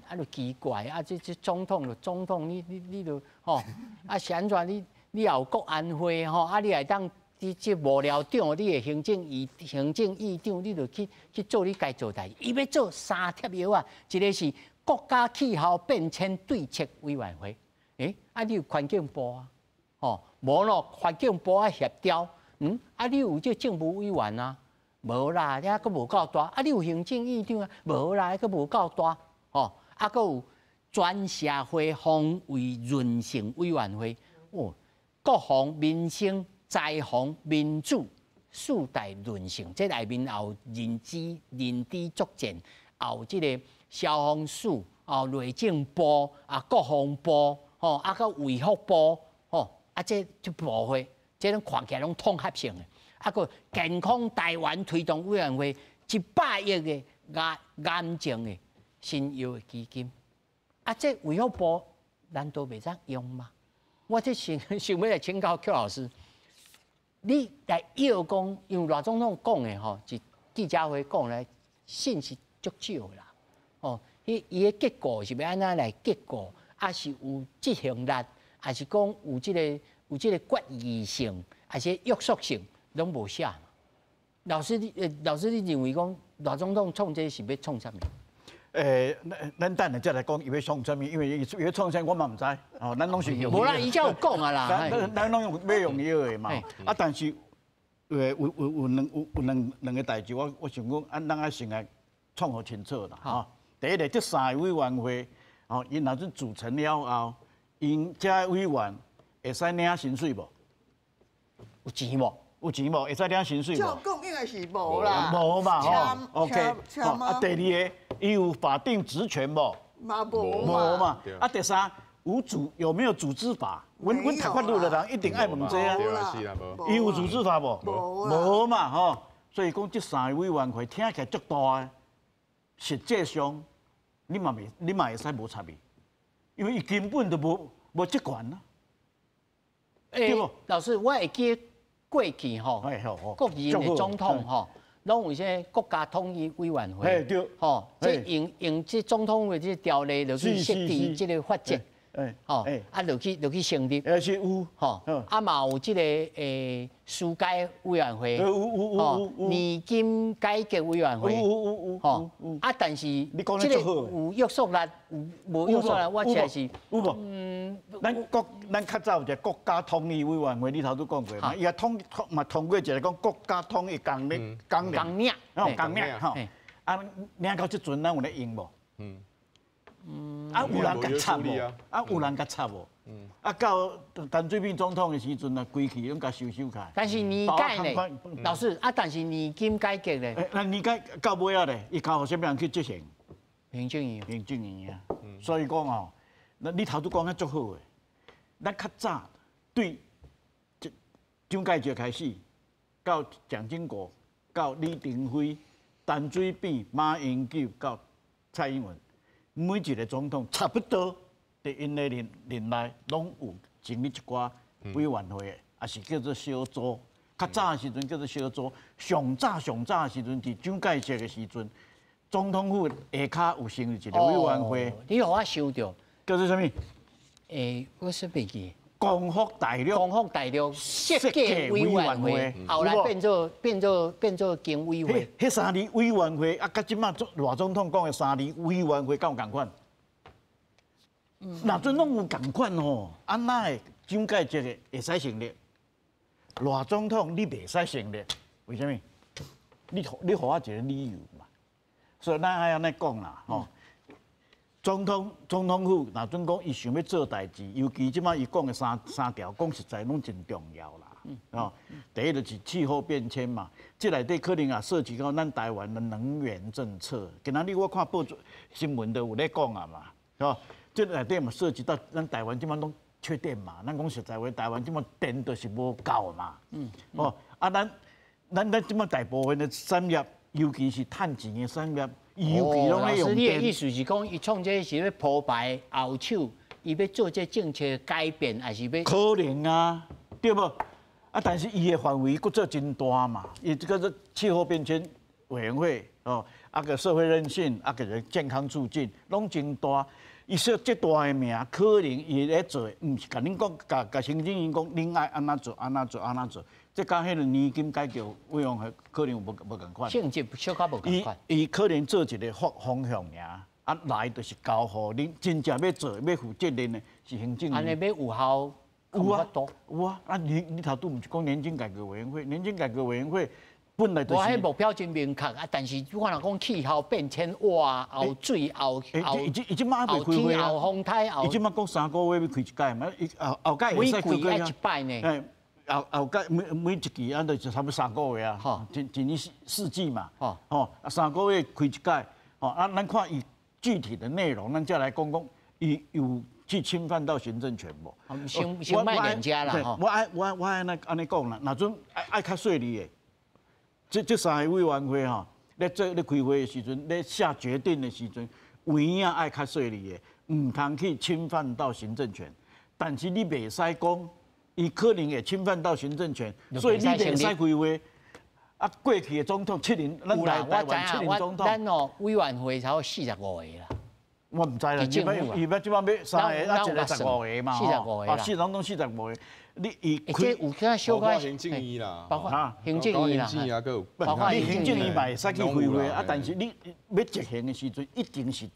啊，就奇怪啊，这总统就总统，你就吼，啊是按怎你也有国安会吼，啊你会当你这幕僚长，你的行政院行政院长，你就去做你该做代志。伊欲做三贴药啊，一个是国家气候变迁对策委员会。欸，啊，你有环境部啊，吼，无咯，环境部爱协调，啊，你有这政务委员啊，无啦，遐阁无够大，啊，你有行政院长啊，无啦，阁无够大，吼，啊，阁有全社会防卫韧性委员会，哦，国防、民生、灾防、民主四大韧性，这内面也有认知、认知作战，也有这个消防署，哦，内政部啊，国防部。吼，啊，阁卫福部，吼，啊，这部会，这拢看起来拢统合性的。啊，阁健康台湾推动委员会100亿的癌癌症的新药的基金，啊，这卫福部难道袂当用吗？我这想想欲来请教邱老师，你来要讲，因为赖总统讲的吼，是记者会讲的信息足少啦，哦，伊的结构是欲按怎来结构？还是有执行力，还是讲有这个决议性，还是约束性，拢无写嘛。老师你，老师你认为讲赖总统创这是欲创啥物？咱等下再来讲伊欲创啥物，因为伊欲创啥我嘛毋知。哦，咱拢是用。无啦，伊才有讲啊啦。咱拢用欲用药的嘛。啊，但是有两个代志，我想讲，按咱爱先来创予清楚啦。吼，第一个，这三个委员会。哦，𪜶若是组成了后，𪜶这委员会使领薪水无？有钱无？有钱无？会使领薪水无？照讲应该是无啦。无嘛吼。OK。啊，第二个，伊有法定职权无？嘛无嘛。无嘛。啊，第三，有没有组织法？阮读法律的人一定爱问这啊。伊有组织法无？无嘛吼。所以讲这三个委员会听起来足大的，实际上。你嘛袂，你嘛会使无插伊，因为伊根本就无职权啊。对无？老师，我会记过去吼，国任的总统吼，拢有这国家统一委员会，对，吼，这用这总统的这条例就去设置这个法则，吼，啊，就去成立，而且有，吼，啊嘛有这个司改委员会，有，年金改革委员会，有，吼，啊，但是这个有约束力，有无约束力，我实在是有无？咱较早有一个国家统一委员会，你头拄讲过嘛？伊也通嘛通过一个讲国家统一纲领，纲领，吼，纲领，吼，啊，领到这阵咱有咧用无？啊，有人共插無？啊，有人共插無？啊，到陳水扁總統的時陣啊，規氣攏共收收起來。但是年改呢？老師啊，但是年金改革呢？那年改到尾仔咧，伊交予啥物人去執行？行政院。行政院啊。所以講哦，那你頭拄講得足好的，咱較早對蔣介石開始，到蔣經國，到李登輝、陳水扁、馬英九，到蔡英文，每一個總統差不多佇𪜶的任內，攏有成立一寡委員會的，也是叫做小組。較早的時陣叫做小組，上早上早的時陣，佇蔣介石的時陣，總統府下跤有成立一個委員會。你予我想著叫做啥物？我說袂記。光復大陸，光復大陸設計委員會，後來變做經委會。彼三字委員會啊，佮這馬賴總統講的三字委員會敢有仝款？若陣攏有仝款吼，啊哪會蔣介石的會使成立？賴總統你袂使成立，為啥物？你予我一個理由嘛。所以咱愛按呢講啦，吼。總統府若準講伊想欲做代誌，尤其這馬伊講的三條，講實在攏真重要啦。哦，第一就是氣候變遷嘛，這內底可能也涉及到咱台灣的能源政策。今仔日我看報紙新聞都有咧講啊嘛，哦，這內底嘛涉及到咱台灣這馬攏缺電嘛。咱講實在話，台灣這馬電就是無夠嘛。哦，啊，咱這馬大部分的產業，尤其是趁錢的產業。哦，老師，你的意思是講，伊創這是欲鋪排後手，伊欲做這政策改變，還是欲？可能啊，對無？啊，但是伊的範圍閣做真大嘛，伊這個氣候變遷委員會哦，啊個社會韌性，啊個健康促進，攏真大。伊說這大的名，可能伊咧做，毋是共恁講，共行政院講，恁愛按怎做，按怎做，按怎做。這佮彼個年金改革委員會可能無仝款，性質小可無仝款。伊可能做一個方向爾，啊來就是交予恁真正欲做、欲負責任的是行政院。按呢欲有效，有啊，有啊。啊，你頭拄毋是講年金改革委員會？年金改革委員會本來就是。我彼目標真明確啊，但是我若講氣候變遷，哇，後水後後後天後風颱後。伊這馬講3個月欲開一擺嘛，伊後擺會使每季愛一擺呢。後擺每一期啊，就差不多3個月啊，一年四季嘛，吼，啊3個月開一擺，吼啊，咱看伊具體的內容，咱再來講講，伊有去侵犯到行政權無？先莫連遮啦，吼。我愛按呢講啦，若準愛較細膩的，這3個委員會吼，咧做咧開會的時陣，咧下決定的時陣，有影愛較細膩的，毋通去侵犯到行政權，但是你袂使講。伊可能會侵犯到行政權，所以你袂使開會。啊，過去的總統七任，咱台灣七任總統，咱哦委員會才有45個啦。我毋知啦，伊欲這擺欲3個，啊一個15個嘛，45個啦，四總統45個。你伊開有啥小可行政院啦，包括行政院啦，包括你行政院嘛會使去開會啊，但是你欲執行的時陣，一定是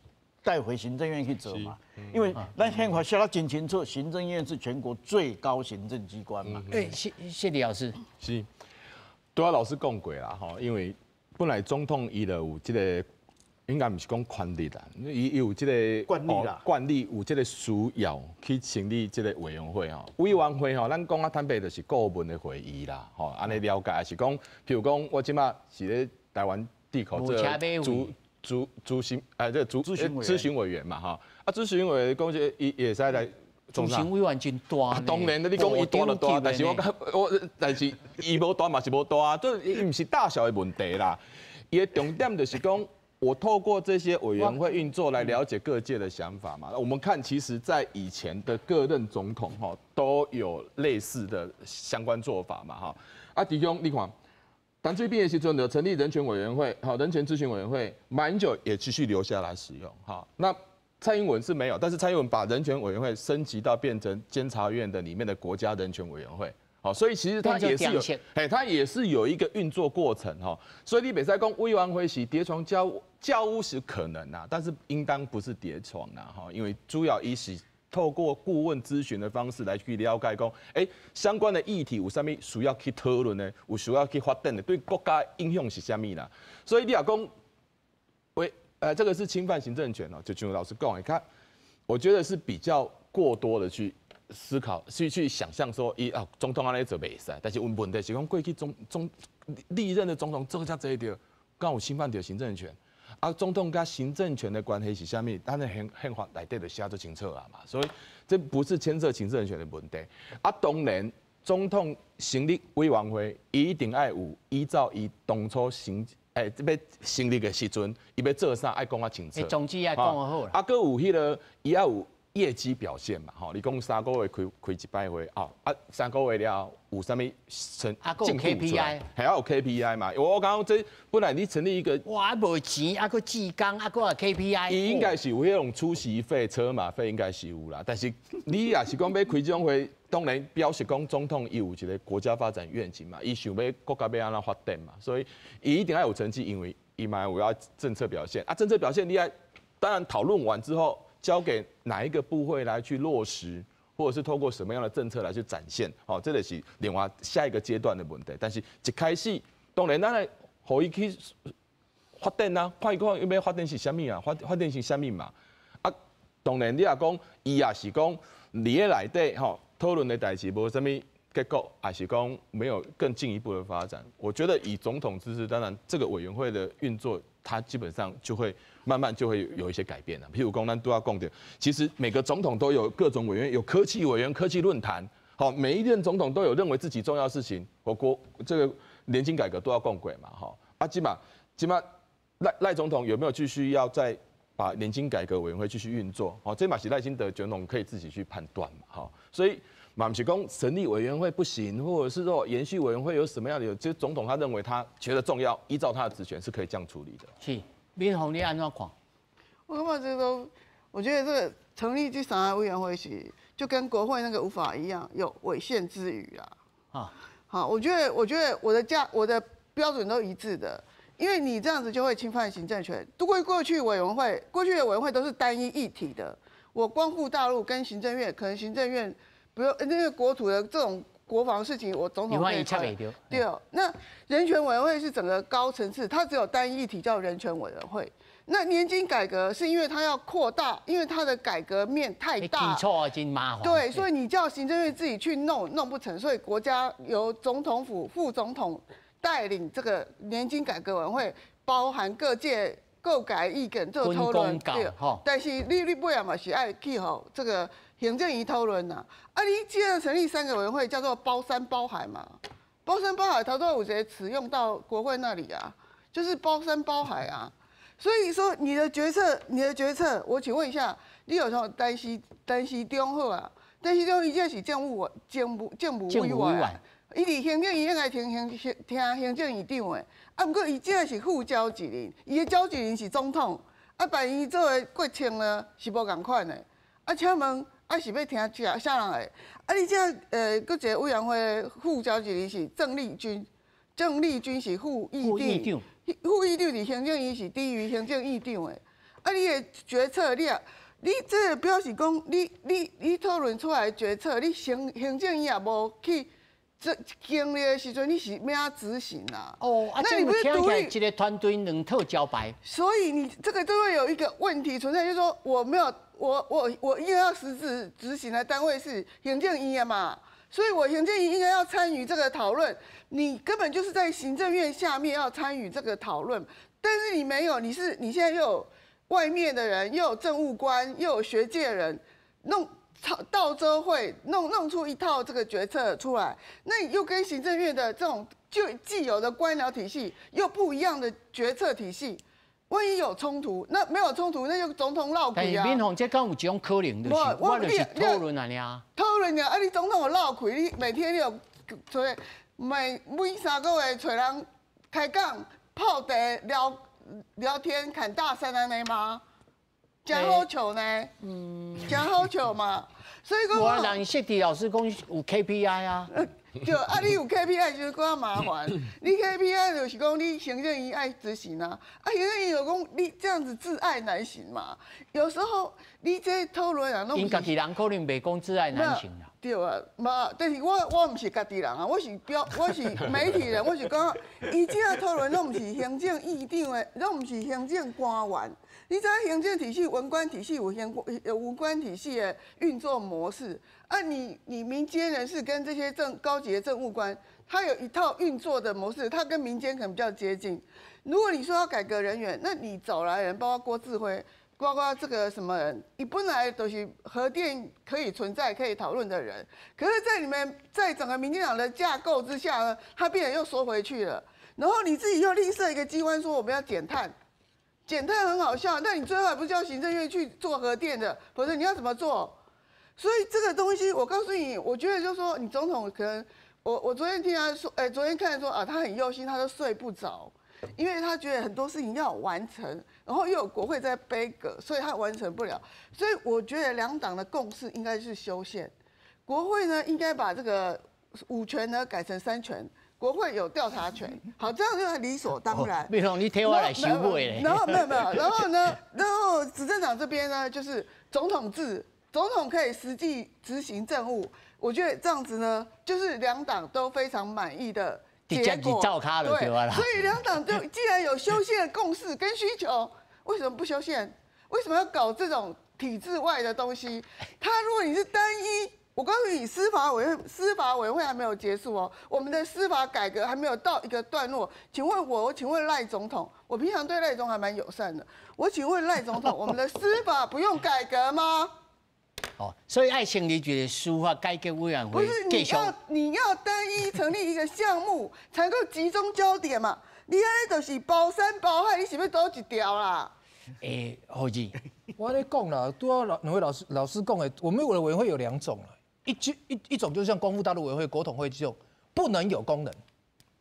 帶回行政院去做嘛，因為咱憲法寫得真清楚，行政院是全國最高行政機關嘛。謝李老師。是，拄仔老師講過啦，吼，因為本來總統伊就有這個，應該毋是講權力啦，伊有這個慣例啦，慣例有這個需要去成立這個委員會吼。委員會吼，咱講啊坦白就是顧問的會議啦，吼，按呢了解是講，譬如講我這馬是咧台灣智庫做主諮這個諮詢委員嘛，吼，啊，諮詢委員講這伊會使來。諮詢委員真大。當然啦，你講伊大就大，但是我但是伊無大嘛是無大，這伊毋是大小的問題啦。伊的重點就是講，我透過這些委員會運作來了解各界的想法嘛。我們看，其實，在以前的各任總統吼都有類似的相關做法嘛，哈。啊，弟兄，你看。陳水扁的時陣就成立人權委員會，好，人權諮詢委員會，馬英九也繼續留下來使用，好，那蔡英文是沒有，但是蔡英文把人權委員會升級到變成監察院的裡面的國家人權委員會，好，所以其實它也是有，哎，它也是有一個運作過程，哈，所以你袂使講委員會是疊床架屋是可能啊，但是應當不是疊床啊，哈，因為主要伊是透過顧問諮詢的方式來去了解講，相關的議題有啥物需要去討論的，有需要去發展的，對國家影響是啥物啦？所以你若講，这个是侵犯行政权哦，就像老师讲，你看，我觉得是比较过多的去思考，去想象说，伊啊，总统按呢做袂使，但是问题是讲过去总历任的总统做遮济著，敢有侵犯著行政权？啊，总统佮行政权的关系是啥物？咱的宪法内底就写足清楚啊嘛，所以这不是牵涉行政权的问题。啊，当然，总统成立委员会，伊一定爱有依照伊当初这欲成立的时阵，伊欲做啥爱讲较清楚。总之爱讲好啦。啊，阁有彼个，伊爱有业绩表现嘛，吼，你讲三个月开一摆会，哦，啊，三个月了有啥物成进度出来？还要有 KPI 嘛？我感觉这本来你成立一个，哇，无钱，啊，阁志工，啊，阁有 KPI。伊应该是有彼种出席费、车马费，应该是有啦。但是你若是讲欲开这种会，当然表示讲总统伊有一个国家发展愿景嘛，伊想欲国家欲按怎发展嘛，所以伊一定要有成绩，因为伊嘛有要政策表现啊，政策表现你爱当然讨论完之后，交给哪一个部会来去落实，或者是透过什么样的政策来去展现，好，这个是另外下一个阶段的问题。但是一开始，当然咱来予伊去发展啊，看伊看欲发展是啥物啊，发展是啥物嘛。啊，当然你若讲伊也是讲伫咧内底吼讨论的代志无啥物结果，还是讲没有更进一步的发展。我觉得以总统之治，当然这个委员会的运作，它基本上就会慢慢就会有一些改变了。譬如讲，咱拄仔讲著，其实每个总统都有各种委员，有科技委员、科技论坛。好，每一任总统都有认为自己重要事情。我国这个年金改革都要共轨嘛，哈。啊，这马赖总统有没有继续要再把年金改革委员会继续运作？好，这嘛是赖清德总统可以自己去判断嘛，哈。所以嘛毋是讲成立委员会不行，或者是说延续委员会有什么样的？有，就总统他认为他觉得重要，依照他的职权是可以这样处理的。是，敏凤你按怎看？我感觉这个，我觉得这个成立这三个委员会是就跟国会那个无法一样，有违宪之余啊。啊，好，我觉得我的标准都一致的，因为你这样子就会侵犯行政权。过去的委员会都是单一议题的，我光复大陆跟行政院，可能行政院不用那个国土的这种国防事情，我总统可以对哦。那人权委员会是整个高层次，它只有单一议题叫人权委员会。那年金改革是因为它要扩大，因为它的改革面太大，基础真麻烦。对，所以你叫行政院自己去弄，弄不成，所以国家由总统府副总统带领这个年金改革委员会，包含各界各改意见做讨论。对，但是你尾仔嘛是爱去予这个行政院讨论呐。啊，你既然成立三个委员会，叫做包山包海嘛，包山包海，头拄有一个词用到国会那里啊，就是包山包海啊。所以说你的决策，我请问一下，你有时候陈时中好啊，陈时中伊这是政务委员，伊伫行政院应该听行政院长的，啊，毋过伊这是副召集人，伊的召集人是总统，啊，万一做的决策呢是无仝款的，啊，请问啊是欲听啥人的？啊，你这阁一个委员会副召集人是郑丽君，郑丽君是副议长。副议长伫行政院是低于行政院长的，啊，你的决策，你这个表示讲，你讨论出来的决策，你行政院也无去这经历的时阵，你是欲按怎执行啊？哦，啊，那你不是独立一个团队两套招牌，所以你这个就会有一个问题存在，就是说我没有，我应该要实质执行的单位是行政院嘛。所以，我行政院应该要参与这个讨论。你根本就是在行政院下面要参与这个讨论，但是你没有，你现在又有外面的人，又有政务官，又有学界人，弄道周会弄出一套这个决策出来，那你又跟行政院的这种就既有的官僚体系又不一样的决策体系。万一有冲突，那没有冲突，那就总统落气啊。但是敏凤，这敢有这种可能？就是我就是讨论按呢啊。讨论啊！啊，你总统有落气，你每天你有揣每3个月揣人开讲泡茶聊聊天侃大山按呢吗？真好笑呢，嗯，真好笑嘛。所以讲，我人设置老师讲有 KPI 啊。对，啊，你有 KPI 就是更较麻烦。你 KPI 就是讲你行政院爱执行啊，啊，行政院就讲你这样子窒碍难行嘛。有时候你这讨论啊，𪜶家己人可能袂讲窒碍难行啦。对啊，嘛，但是我毋是家己人啊，我是表，我是媒体人，我是讲，伊这个讨论拢毋是行政院长的，拢毋是行政官员。你知影行政体系、文官体系有文官体系的运作模式啊，你民间人士跟这些高级的政务官，他有一套运作的模式，他跟民间可能比较接近。如果你说要改革人员，那你找来人，包括郭智辉，包括这个什么人，你本来都是核电可以存在、可以讨论的人，可是，在你们在整个民进党的架构之下呢，他变成又缩回去了。然后你自己又另设一个机关，说我们要减碳。减碳很好笑，那你最后还不是叫行政院去做核电的？否则你要怎么做？所以这个东西，我告诉你，我觉得就是说，你总统可能，我昨天听他说，哎，昨天看说啊，他很忧心，他都睡不着，因为他觉得很多事情要完成，然后又有国会在杯葛，所以他完成不了。所以我觉得两党的共识应该是修宪，国会呢应该把这个五权呢改成三权。国会有调查权，好，这样就理所当然。比如你替我来修尾咧。然后没有没有，然后呢，然后执政党这边呢，就是总统制，总统可以实际执行政务。我觉得这样子呢，就是两党都非常满意的结果。对，所以两党就既然有修宪的共识跟需求，为什么不修宪？为什么要搞这种体制外的东西？他如果你是单一。我告诉你，司法委员会还没有结束哦，我们的司法改革还没有到一个段落。请问我，我请问赖总统，我平常对赖总还蛮友善的。我请问赖总统，我们的司法不用改革吗？哦，所以爱成立一个司法改革委员会。不是你要单一成立一个项目，才能够集中焦点嘛？你按呢就是包山包海，你是欲佗一条啦？欸，何志，我咧讲啦，拄仔两位老师讲的，我们的委员会有两种啦。一种就是像光复大陆委员会、国统会这种，不能有功能，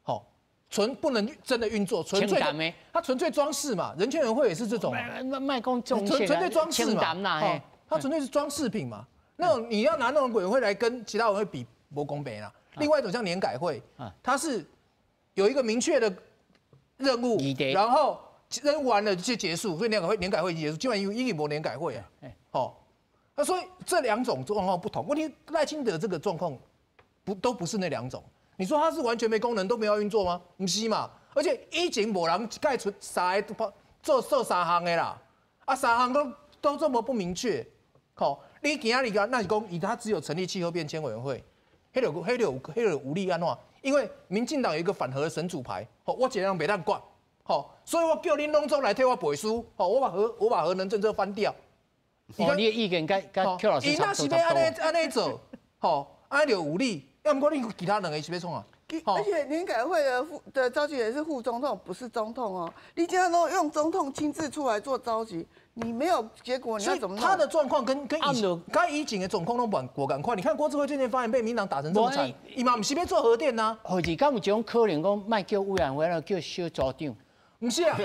好，纯不能真的运作，纯粹它纯粹装饰嘛。人权委员会也是这种，卖讲纯粹装饰嘛，它纯粹是装饰品嘛。那种你要拿那种委员会来跟其他委员会比，无公平啦。另外一种像年改会，它是有一个明确的任务，然后任务完了就结束，所以年改会结束，基本上已经无年改会啊，好。那所以这两种状况不同，问题赖清德这个状况不都不是那两种？你说他是完全没功能都没有运作吗？不是嘛？而且以前无人盖出三个做三项的啦，啊三项都这么不明确，吼，你今仔日讲那是讲，他只有成立气候变迁委员会，彼就无力按怎？因为民进党有一个反核神主牌，吼，我一个人袂当管，吼，所以我叫恁拢总来替我背书，吼，我把核能政策翻掉。哦，你的意见跟邱老师差不多。伊若是欲按呢做，吼，按呢就有理。要毋过你其他两个是欲创啊？而且年改会的召集人是副总统，不是总统哦。你这样都用总统亲自出来做召集，你没有结果，你要怎么？他的状况跟以前的状况拢无仝款。你看郭智辉最近发言被民党打成这么惨，伊嘛毋是欲做核电呐？何志，敢有一种可能讲，莫叫委员会了，叫小组长。不是啊，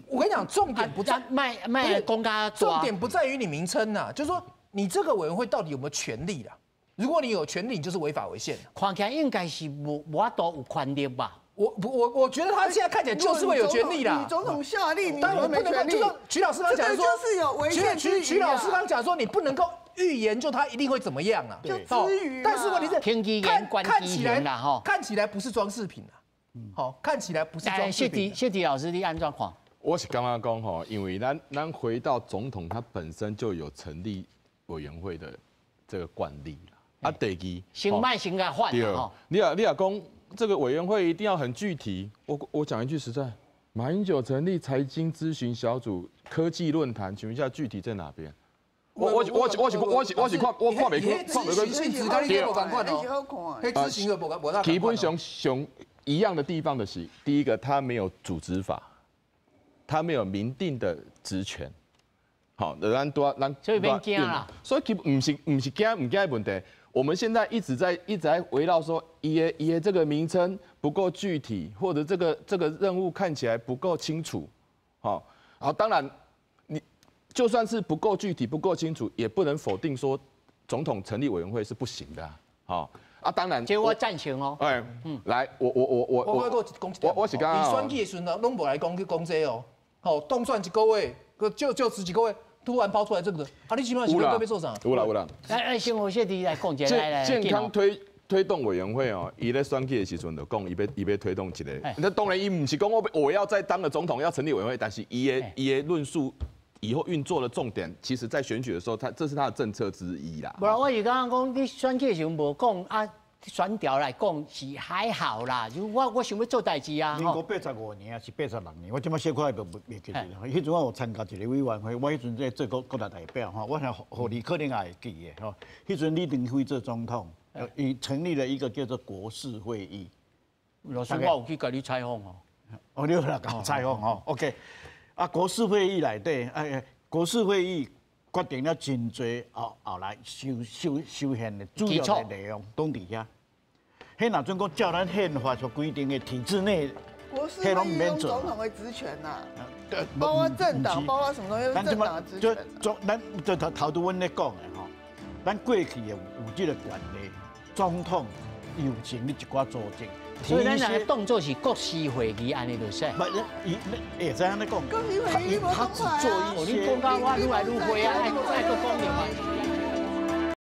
我跟你讲，重点不在卖公家，重点不在于你名称呐，就是说你这个委员会到底有没有权力啦？如果你有权力，你就是违法违宪。看起来应该是无法度有权力吧？我觉得他现在看起来就是会有权力啦。你总统下令，你但我不能够，就说徐老师刚讲说，就是有违宪。徐老师刚讲说，你不能够预言就他一定会怎么样啊？就至于，但是问题是，看起来看起来不是装饰品啊。好，看起来不是装饰品。谢迪老师，你按怎看？我是感觉讲吼，因为咱回到总统他本身就有成立委员会的这个惯例啦。啊，第二，先卖先共换。对，你若讲这个委员会一定要很具体，我讲一句实在，马英九成立财经咨询小组、科技论坛，请问一下具体在哪边？我是看我看袂看袂过。性质跟你无仝款哦，彼执行的无大。基本上上一样的地方的是，第一个，他没有组织法，他没有明定的职权。好，咱多咱所以免惊啦。所以其毋是惊毋惊的问题。我们现在一直在围绕说，伊的这个名称不够具体，或者这个任务看起来不够清楚。好，好，当然你就算是不够具体、不够清楚，也不能否定说总统成立委员会是不行的，好啊，当然，这我赞成哦。哎，来，我我我我我我我是讲，伊选举的时阵拢无来讲去讲这哦，好，当选一个月，阁就职几个月，突然抛出来这个，啊，你起码是要做啥？有啦有啦。来来，先我先来讲一下，来来。健康推动委员会哦，伊咧选举的时阵就讲，伊欲推动一个，那当然伊毋是讲我要再当个总统要成立委员会，但是伊的论述以后运作的重点，其实在选举的时候，他这是他的政策之一啦。无，我是刚刚讲你选举的时阵无讲啊，选调来讲是还好啦，就我想欲做代志啊。民国85年还是86年，我这马小可会袂记得。彼阵我有参加一个委员会，我彼阵在做国大代表吼，我想予你可能也会记得吼。彼阵李登辉做总统，伊成立了一个叫做国是会议。老师，我有去共你采访哦。哦，你有来共采访吼？OK。啊，国是会议内底，哎，国是会议决定了真济后后来修宪的主要的内容，拢伫遐。彼若准讲照咱宪法所规定的体制内，国是会议用总统的职权呐，包括政党，包括什么东西，政党的职权。就咱就头头拄阮咧讲的吼，咱过去的有这个权利，总统有成立一寡组织。所以咱两个动作是国是会议按呢就是。毋，伊会使按呢讲。国是会议他只做一些。你讲到我愈来愈会啊，爱阁讲另外。